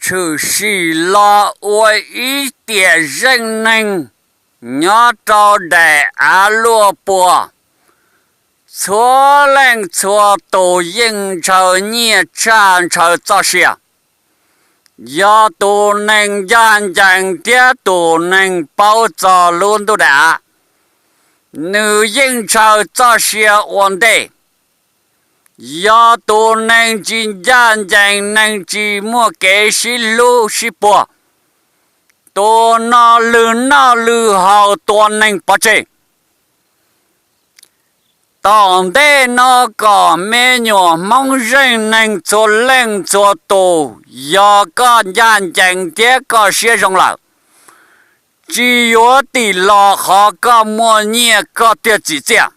tshwm sim los ua ib tiam zeej neeg nyob rau daim av luaj puas. Txhua leej txhua tus yeej ntshaw nyiaj tshaj ntshaw txoj sia. Yog tus neeg ncaj ncees thiab tus neeg paub txog lub ntuj daim av, nws yeej ntshaw txoj sia ua ntej. Yog tus neeg tsis ncaj ncees, neeg tsis muaj kev sib hlub sib puag, tus no lwg noj lwg haus tua neeg pov tseg. Tom ntej no kom me nyuam Hmoob zeej neeg txhua leej txhua tus, yog koj ncaj ncees thiab koj siab zoo lawm, tsis yuav tim los qhov koj muaj nyiaj koj thiaj tsim txiaj.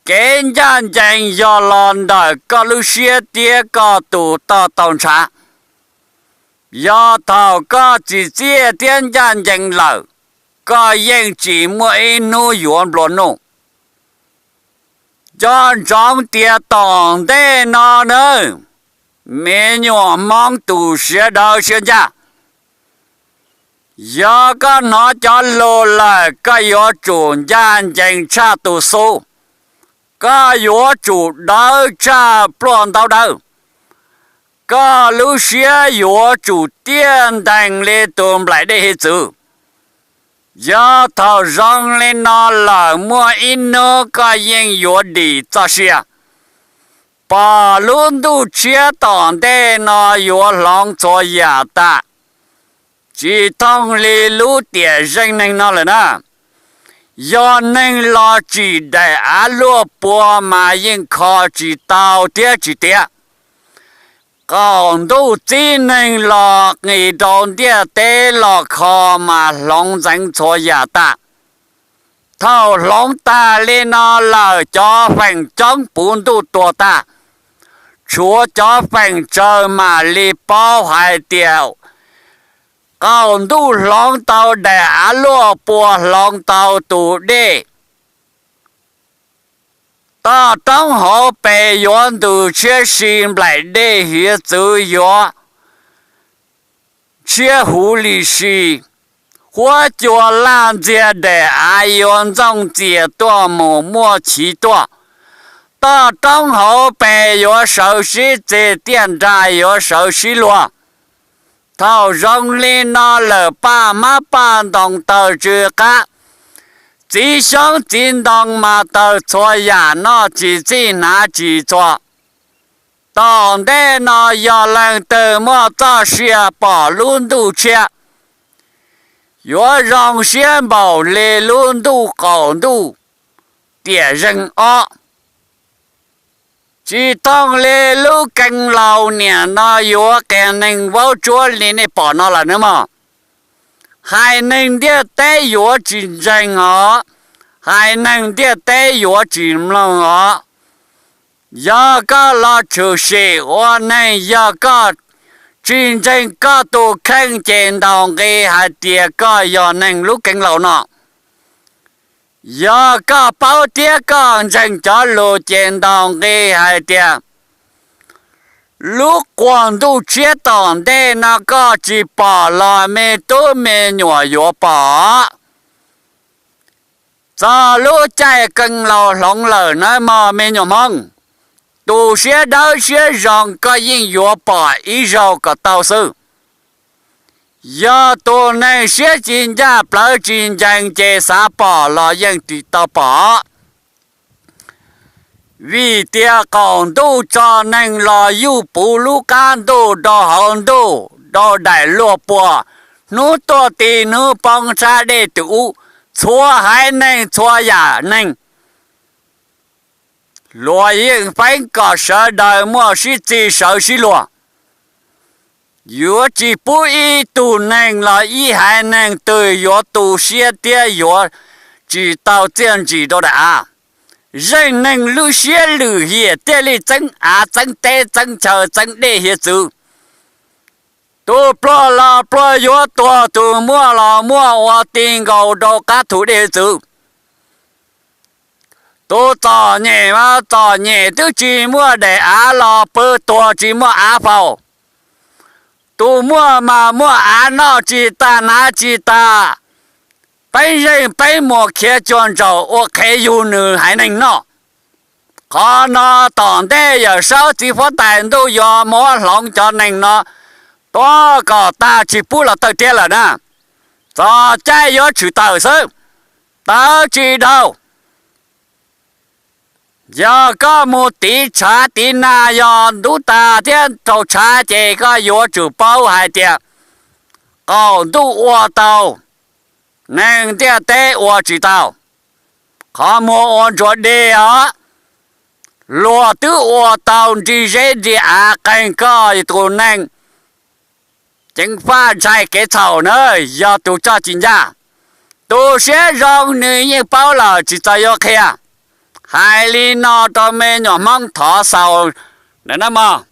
Kev ncaj ncees yog los ntawm koj lub siab thiab koj tus toj tau ntshav. Yog thaum koj tsim txiaj thiab ncaj ncees lawm, koj yeej tsis muaj ib hnub yuav nplua nuj. Nco ntsoov tias tom ntej no nawb, me nyuam Hmoob tus siab dawb siab ncaj, yog koj hnov cov lus lawm koj yuav tsum ncaj ncees tshaj tus xub, koj yuav tsum dawb tshaj pluaj ntaub dawb, koj lub siab yuav tsum tiaj ntees li tus nplaim dej hiav txwv. Yog thaum zoo li no lawm muaj ib hnub koj yeej yuav dim txoj sia. Pom lub ntuj tshiab tom ntej no yuav hloov txhua yam tas, tsis thooj li lub tiam zeej neeg no lawm na. Yog neeg los tsim daim av luaj puag mas yeej kho tsis tau thiab tsis tiav. Qaum ntuj txib neeg los nqis rau ntiaj teb los kho mas hloov ntxeev txhua yam tas. Thaum hloov tas li no lawm cov feem coob puv ntuj tuag tag, tshuav cov feem tsawg mam li paub hais tias qaum ntuj hloov tau daim av luaj puag hloov tau tus dej. Toj roob hauv pes yuav ntws tshiab si nplaim dej hiav txwv yuav tshiab huv li si. Huab cua laj ntxiag daim av yuav ntxooj ntxias tuaj mus muaj chiv tuaj. Toj roob hauv pes yuav sawv sib txeg tiaj nrag yuav sawv sib luag. Thaum zoo li no lawm paj hmab paj ntoos taws tsw qab, txiv xyoob txiv ntoo mas taws txhua yam noj tsis txij hnav tsis txhua. Tom ntej no yog leej twg muaj txoj sia pom lub ntuj tshiab, yuav zoo siab npaum li lub ntuj qaum ntuj tiam zeej ob. Tsis thooj li lub kee laus niam no yuav qias neeg vaub tsuab li nej pom no lawm nawb mog. Haiv neeg ntiaj teb yuav tsis ntseeg os, haiv neeg ntiaj teb yuav tsis mloog os. Yog koj los tshwm sim ua neeg, yog koj tsis ntseeg koj tus kheej ces ntaus nqi hais tias koj yog neeg lub kee laus no. Yog koj paub thiab koj ntseeg cov lus ces ntaus nqi hais tias lub quas ntuj tshiab tom ntej no koj tsis pom los me tub me nyuam yuav pom. Txog lub caij kee laus hloov lawm nawb mog me nyuam Hmoob, tus siab dawb siab zoo koj yeej yuav pom ib zaug kom tau xwb. Yog tus neeg siab tsis ncaj plawv tsis ncees ces xav pom los yeej tsis tau pom. Vim tias qaum ntuj tso neeg los yuj puv lub qab ntuj rau hauv ntuj rau daim luaj puag, hnub tuaj ti hnub poob sab dej tus ub, txhua haiv neeg txhua yam neeg luag yeej feeb kom sawv daws muaj sib txig sawv sib luag. Yuav tsis pub ib tug neeg los ib haiv neeg twg yuav tu siab thiab yuav tsis tau txiaj ntsim rau daim av. Zeej neeg lub siab lwm hiam thiaj li txeeb av txeeb teb txeeb chaw txeeb dej hiav txwv. Tus pluag los pluag yuav tuag, tus muaj los muaj ua ti nkaus rau qab thu dej hiav txwv. Tus txom nyem mas txom nyem twb tsis muaj daim av los pw tuag tsis muaj av faus. Tus muaj mas muaj av noj tsis tag hnav tsis tag, peb zeej peb mus khiav cuag ntsaum ua qhev yug nws haiv neeg noj. Qhov no tom ntej Yawm Saub txiv huab tais ntuj yuav muab hloov cov neeg no tuag kom tag tsis pub los tawm tiab lawm na. Txog caij yuav tshwm tawm xwb, tawv tsis dhau. Yog koj mus tiv tshav tiv nag yog ntub tag thiab raug tshav ces koj yuav tsum paub hais tias qaum ntuj ua tau, neeg ntiaj teb ua tsis tau. Qhov muag ua ntsuas deg os, luag twb ua tau nrig zeb nrig av qeeg koj tus neeg ceev faj ntshai kev txhaum na, yog tus txoj tsis ncaj. Tu siab zoo nws yeej paub lawm tsis txog yuav qhia. Hais li no rau me nyuam Hmoob thov xaus na mog.